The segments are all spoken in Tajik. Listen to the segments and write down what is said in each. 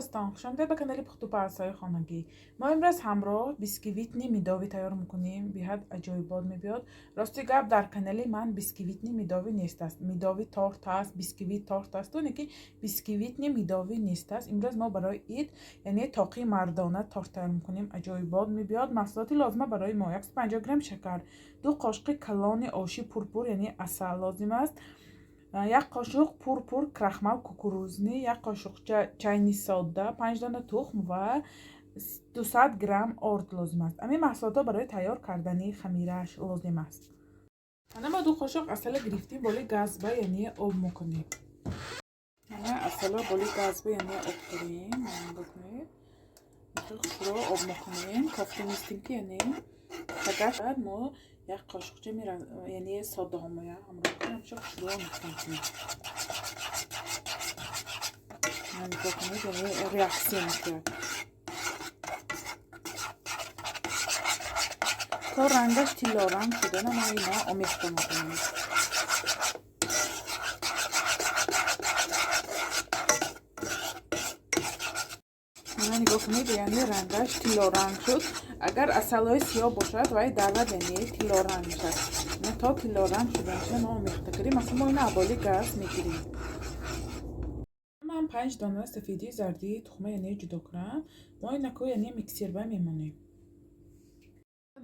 Дӯстон, хушомадед ба канали Пухтупазҳои хонагӣ. Мо имрӯз ҳамроҳ бисквитни медовӣ тайёр мекунем. Беҳад аҷоибот мебиёд. Рости гап, дар канали ман бисквитни медовӣ нест аст. Медовӣ торт аст, бисквит торт аст, не ки бисквитни медовӣ нест аст. Имрӯз мо барои ид, яъне тоқи мардона торт тайёр мекунем. Аҷоибот мебиёд. Маҳсулоти лозима барои мо: 150 грамм шакар, 2 қошуқи калони оши пурпур, яъне асал лозим аст, як қошуқ пурпур крахмал кукурузный, як қошуқча чайни сода, 5 дона тухм ва 200 грамм орд лозим аст. Ҳамин маҳсулотҳо барои тайёр кардани хамираш лозим аст. Ана мо 2 қошуқ асала гирифтем, боли газба, яъне об мекунем. Ана асала боли газба, яъне об кунем. Нигоҳ кунед, хушро об мекунем. Кофта нестем ки, яъне тагаш мо як қошуқча, яъне содаҳомоя ҳамроҳ кунем, ҳамча хушрӯ мекунем. Нигоҳ кунед, яъне реаксия мекунад, то рангаш тиллоранг шудана мо ина омехта мекунем. Нигоҳ кунед, яъне рангаш тиллоранг шуд. Агар асалҳои сиёҳ бошад, вай давад, яъне тиллоранг мешавад. То тиллоранг шуданаша мо омехта кардем. Масалан, мо ина аболи газ мегирем. Ман 5 дона сафедии зардии тухма, яъне ҷудо кунам. Мо инако, яъне миксерба мемонем.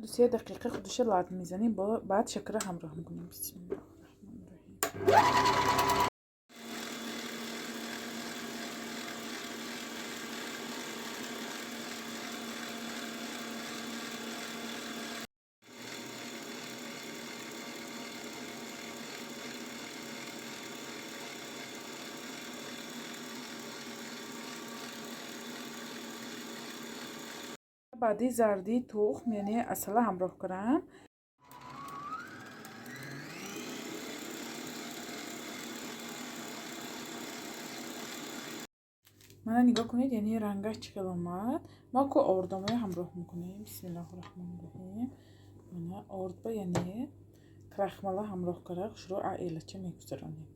2-се дақиқа худуша лат мезанем, баъд шакара ҳамроҳ мекунем. Бисмиллоҳи раҳмони раҳим. Баъди зардии тухм, яъне асала ҳамроҳ кунам. Мана нигоҳ кунед, яъне рангаш чӣ хел омад. Мо ку ордомоя ҳамроҳ мекунем. Бисмиллоҳи раҳмони раҳим. Мана ордба, яъне крахмала ҳамроҳ карда, хушро элача мегузаронем.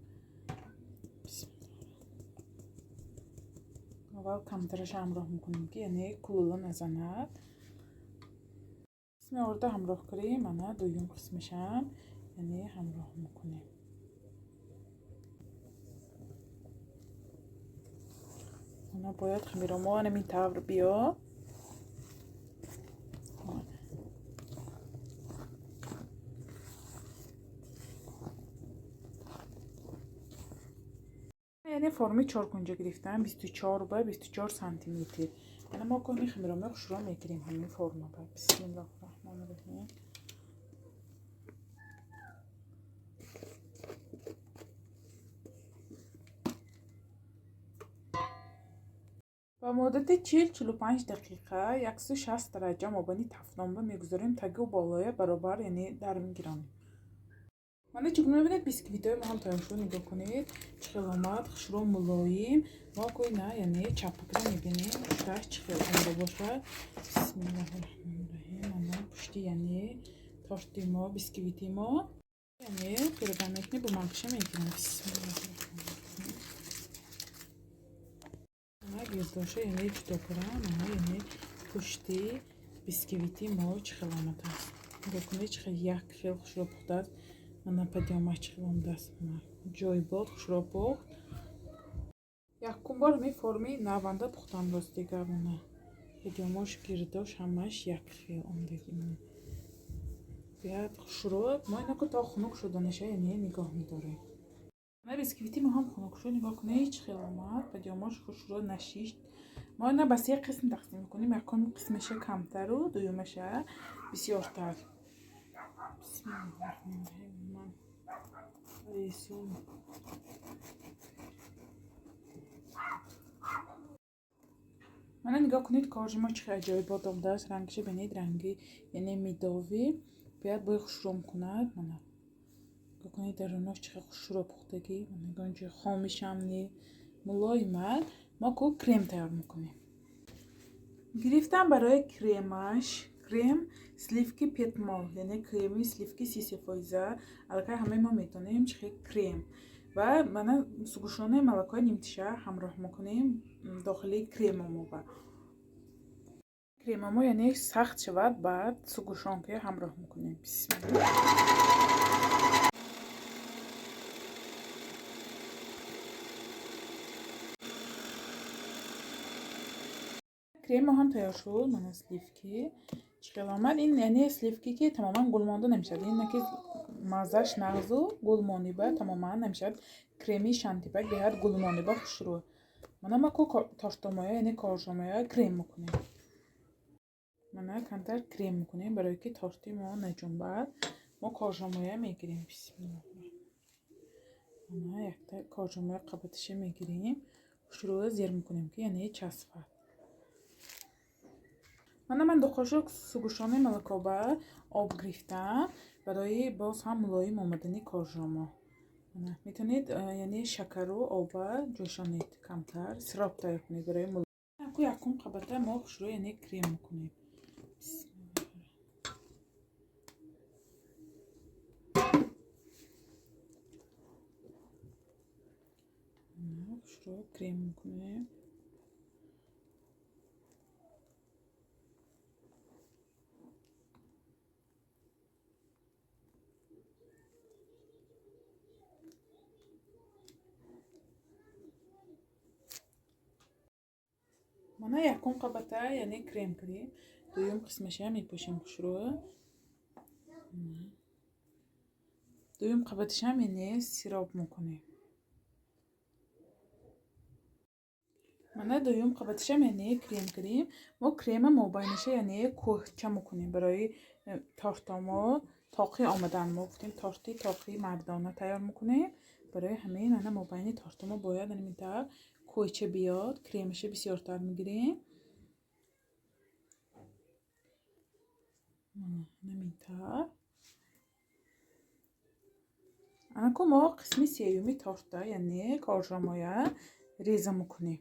Аввал камтараша ҳамроҳ мекунем, ки яъне кулула назанад. Қисми орда ҳамроҳ кардем, ана дуюм қисмашам, яъне ҳамроҳ мекунем. Ана бояд хамиромо ҳамин тавр биё. Яъне форми чоркунҷа гирифтам, 24 ба 24 сантиметр. Яъне мо кони хамироми хушро мегирем ҳамин форма ба. Бисмиллоҳи раҳмони раҳим. Ба муддати 40-45 дақиқа 160 дараҷа мобайни тафдонба мегузорем, тагу болоя баробар, яъне дар мегиронем. Мана чӣ гуна мебинед, бисквитҳои мо ҳам тайёр шуд. Нигоҳ кунед, чӣ хел омад, хушрӯ, мулоим. Мо кӯина, яъне чапакро мебинем, пушташ чӣ хел омода бошад. Бисмиллоҳи раҳмони раҳим. Ана пушти, яъне торти мо, бисквити мо, яъне пирога мекунем, бо макша мегирем. Бисмиллоҳи раҳмони раҳим. Ана гирдоша, яъне ҷудо кунам. Ана, яъне пушти бисквити мо чӣ хел омадааст. Нигоҳ кунед, чӣ хел як хел хушрӯ пухтааст. Мана падиёмаш чӣ хел омадааст. Ҷойбод хушрӯ пухт. Якум бор ҳамин форми наванда пухтам, рости гап. Мана падиёмош, гирдош ҳамааш як хел омадагӣ. Беҳад хушрӯ. Мо инако то хунук шуданаша, яъне нигоҳ медорем. Ана бисквити мо ҳам хунук шуд. Нигоҳ кунед, чӣ хел омад. Падиёмош хушрӯ нашишт. Мо ина ба се қисм тақсим мекунем. Якум қисмаша камтару дуюмаша бисёртар. Бисмиллоҳи раҳмони раҳим. Ман ресум. Мана нигоҳ кунед, коржи мо чӣ хел аҷоибот омадааст. Рангша бинед, ранги, яъне медовӣ. Бояд бӯи хушрӯ кунад. Мана нигоҳ кунед, дарунош чӣ хел хушрӯ пухтагӣ. Мана ҷои хомишам не, мулоимад. Мо ку крем тайёр мекунем. Гирифтам барои кремаш крем сливки Петмол, яъне креми сливки 33 фоиза. Аллакай ҳамаи мо медонем чӣ хел крем. Ва мана сгущённое молокои нимтиша ҳамроҳ мекунем дохили кремамо. Ба кремамо яъне сахт шавад, баъд сгущёнка ҳамроҳ мекунем. Бисмилла. Кремо ҳам тайёр шуд. Мана сливки чӣ хел омад. Ин яъне сливки ки тамоман гулмонда намешавад, ин ки маззаш нағзу гулмониба тамоман намешавад. Креми шантипак беҳад гулмониба хушрӯ. Мана ма ку тортомоя, яъне коржомоя крем мекунем. Мана камтар крем мекунем, барое ки торти мо наҷунбад. Мо коржомоя мегирем. Бисмилла. Мана якта коржомоя қабатиша мегирем, хушрӯя зер мекунем, ки яъне часпад. Мана ман 2 қошуқ сгущённое молоко ба об гирифтам барои боз ҳам мулоим омадани коржомо. Метавонед яъне шакару оба ҷӯшонед, камтар сироп тайёр кунед барои мулоим. Ку якум қабата мо хушрӯ яъне крем мекунем. Хушрӯ крем мекунем. Мана якум қабата яъне крем кардем. Дуюм қисмаша мепӯшем хушрӯ. Дуюм қабаташам яъне сироп мекунем. Мана дуюм қабаташам яъне крем кардем. Мо крема мобайниша яъне кӯҳча мекунем барои тортамо тоқӣ омадан. Мо гуфтем торти тоқи мардона тайёр мекунем. Барои ҳамин мана мобайни тортамо бояд ҳамин тавр кӯйча биёд, кремаша бисёртар мегирем. Мана ҳамин тавр. Анаку мо қисми сеюми торта, яъне коржомоя реза мекунем.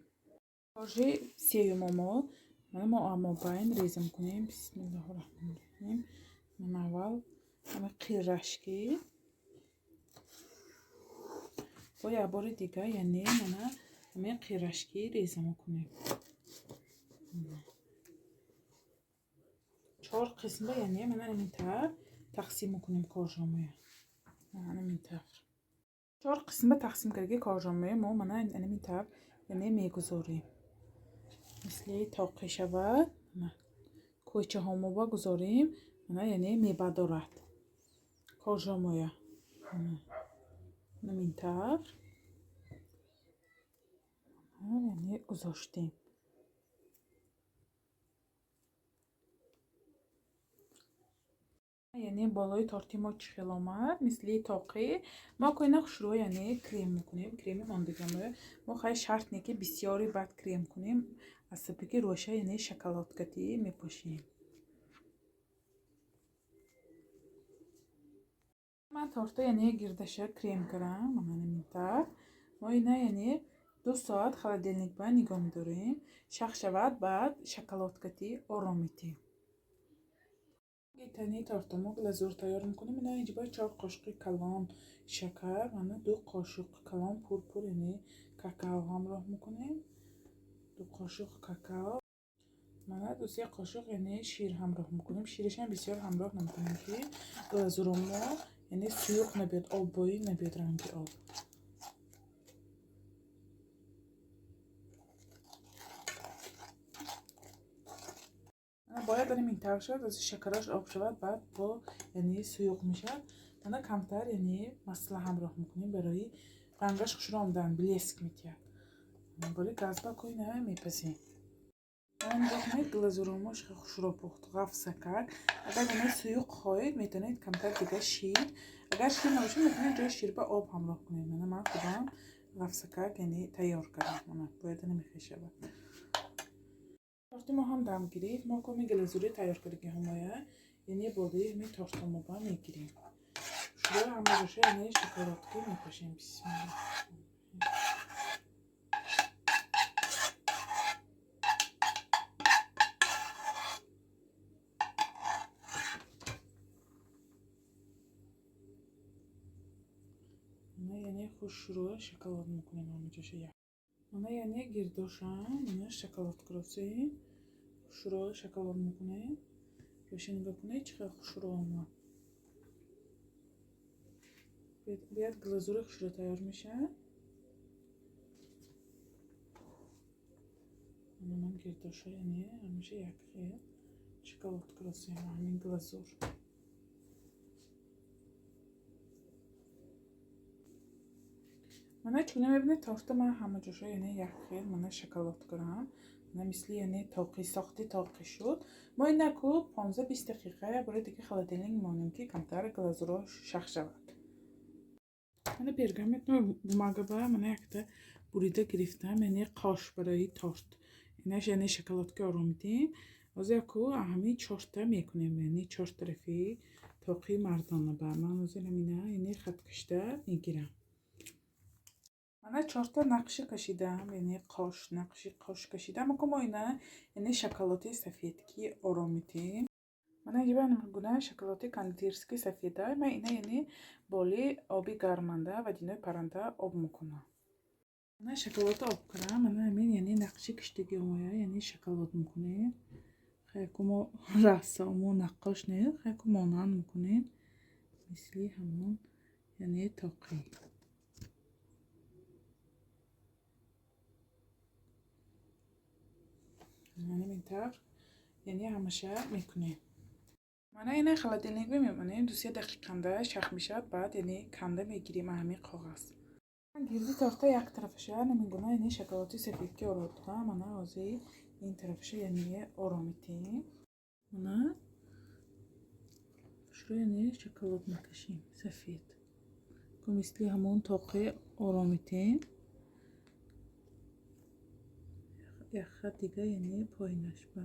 Коржи сеюмо мо мана мо мобайн реза мекунем. Бисмиллоҳи раҳмони раҳим. Мана аввал ҳама қирашки бо як бори дига, яъне мана ҳамин қирашки реза мекунем. 4 қисмба, яъне мана ҳамин тавр тақсим мекунем коржомоя. Ҳамин тавр 4 қисмба тақсим кардаги коржомоя мо мана ҳамин тавр яъне мегузорем. Мисли тоқӣ шавад, кӯйчаҳо мо гузорем, мана яъне мебардорад коржомоя. Ҳамин тавр яъне гузоштем. Яъне болои торти мо чӣ хел омад, мисли тоқӣ. Мо коина хушрӯ яъне крем мекунем. Креми мондагимо мо хай шарт не ки бисёри бад крем кунем, аз сабаби ки рӯша яъне шоколадкатӣ мепӯшем. Ман торта яъне гирдаша крем кардам, мана ҳамин тавр. Мо ина яъне 2 соат холодильник ба нигоҳ медорем. Шах шавад, баъд шоколадкатӣ ором метиҳем. Тани тортамо глазур тайёр мекунем. Ина инҷа бояд 4 қошуқи калон шакар, мана 2 қошуқ калон пур-пур яъне какао ҳамроҳ мекунем. 2 қошуқ какао, мана 2-3 қошуқ яъне шир ҳамроҳ мекунем. Ширашам бисёр ҳамроҳ намекунем, ки глазуромо яъне суюқ набиёд, оббоӣ набиёд ранги об. Бояд ҳамин тавр шавад, аз шакараш об шавад, баъд бо яъне суюқ мешавад. Мана камтар яъне масла ҳамроҳ мекунем барои рангаш хушрӯ омадан, блеск метиҳад. Боли газба кӯина мепазем. Нигоҳ кунед, глазуромош хушрӯ пухт, ғафсакак. Агар яъне суюқ хоҳед, метавонед камтар дига шир. Агар шир набошад, метавонед ҷои ширба об ҳамроҳ кунед. Мана ман худам ғафсакак яъне тайёр кардам. Мана бояд намехел шавад. Торти мо ҳам дам гирифт. Мо коми глазури тайёр кардагиҳомоя яъне болои ҳамин тортамоба мегирем. Хушрӯ ҳама ҷоша яъне шоколадки мепӯшем. Бисмилла. Яъне Хушрӯ шоколад мекунем ҳамаҷоша як. Мана яъне гирдоша мана шоколад куросем. Хушрӯ шоколад мекунем. Роша нигоҳ кунед, чӣ хел хушрӯ омад. Биёд глазури хушрӯ тайёр мешавад. Мана ман гирдоша яъне ҳамеша як хел шоколад куросем ҳамин глазур. Мана чуна мебинед, торта ман ҳама ҷоша яъне як хел мана шоколад кунам. Мана мисли яъне тоқи сохти тоқи шуд. Мо инаку 15-20 дақиқа бори дига холодильник мемонем, ки камтар глазуро шах шавад. Мана пергаментно бумага ба мана якта бурида гирифтам, яъне қош барои торт. Инаш яъне шоколадки оро медиҳем. Ҳозир яку ҳамин чорта мекунем, яъне чор тарафи тоқи мардона ба. Ман ҳозир ҳамина яъне хаткашида мегирам. Мана чорта нақши кашидам, яъне қош, нақши қош кашидам. Аку мо ина яъне шоколади сафед ки оро медиҳем. Мана инҷа гуна шоколади кондитерски сафеда. Ман ина яъне боли оби гарманда ва динои паранда об мекунам. Мана шоколадро об кунам. Мана ҳамин яъне нақши киштаги омоя яъне шоколад мекунем. Хайку мо рассому наққош не, хайку монанд мекунем. Мисли ҳамон яъне тоқӣ. Ҳамин тавр яъне ҳамаша мекунем. Мана ина холодильник мемонем, 2-3 дақиқанда шах мешавад, баъд яъне канда мегирем ҳамин коғаз. Гирди торта як тарафаша ҳамин гуна яъне шоколади сафед ки оро додам, мана ҳозир ин тарафаша яъне оро медиҳем. Мана шуро яъне шоколад мекашем сафед. Ку мисли ҳамон тоқи оро медиҳем. Як хат дига яъне поинаш ба.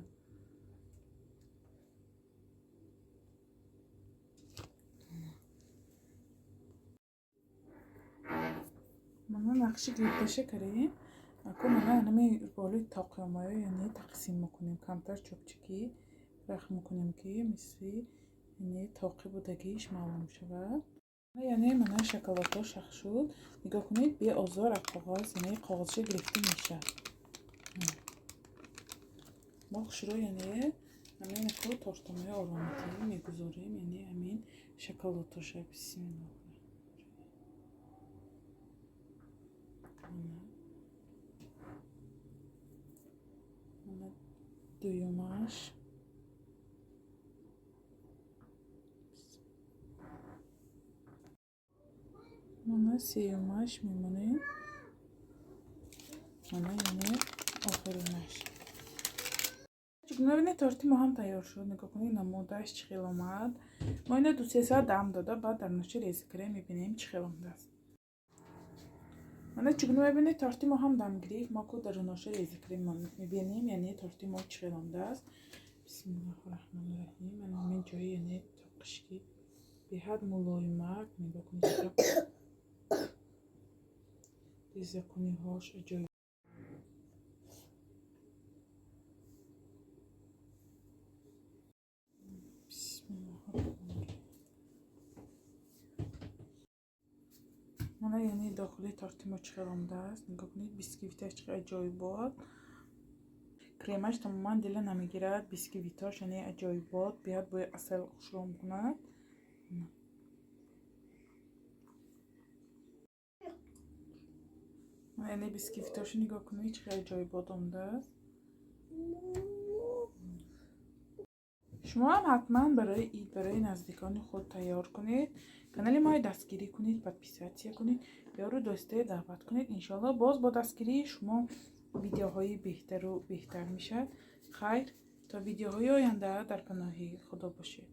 Мана нақши гирдаша кардем. Аку мана ҳамин болои тоқиомоё яъне тақсим мекунем. Камтар чӯбчикӣ рахм мекунем, ки мисли яъне тоқи будагиш маълум шавад. Яъне мана шоколадҳо шах шуд. Нигоҳ кунед, беозор аз коғаз яъне коғазша гирифта мешавад. Мо хушрӯ яъне ҳамин ку тортамоя оро медиҳем, мегузорем яъне ҳамин шоколадҳоша. Бисмиллоҳ. Мана дуюмаш. Мана сеюмаш мемонем. Мана яъне охиринаш. Чугуна торти мо ҳам тайёр шуд. Нигоҳ кунед, намудааш чӣ хел омад. Мо ина 2-3 соат дам дода, баъд дар ночи реза кардем, мебинем чӣ хел омадааст. Мана чугуна мебинед, торти мо ҳам дам гирифт. Мо ку дар ноша реза кардем, мебинем яъне торти мо чӣ хел омадааст. Бисмиллоҳи раҳмони раҳим. Мана ҳамин ҷои яъне тоқишки беҳад мулоимак. Нигоҳ кунед, чӣ резакуниҳош аҷоиб. Мана яъне дохили торти мо чӣ хел омадааст. Нигоҳ кунед, бисквиташ чӣ хел аҷоибот. Кремаш тамоман дила намегирад. Бисквитош яъне аҷоибот, беҳад бӯи асал хушрӯ мекунад. Яъне бисквитошо нигоҳ кунед, чӣ хел аҷоибот омадааст. Шумо ҳам ҳатман барои ид, барои наздикони худ тайёр кунед. Канали моро дастгирӣ кунед, подписаться кунед, ёру дӯстое даъват кунед. Иншоалло боз бо дастгирии шумо видеоҳои беҳтару беҳтар мешавад. Хайр, то видеоҳои оянда дар паноҳи Худо бошед.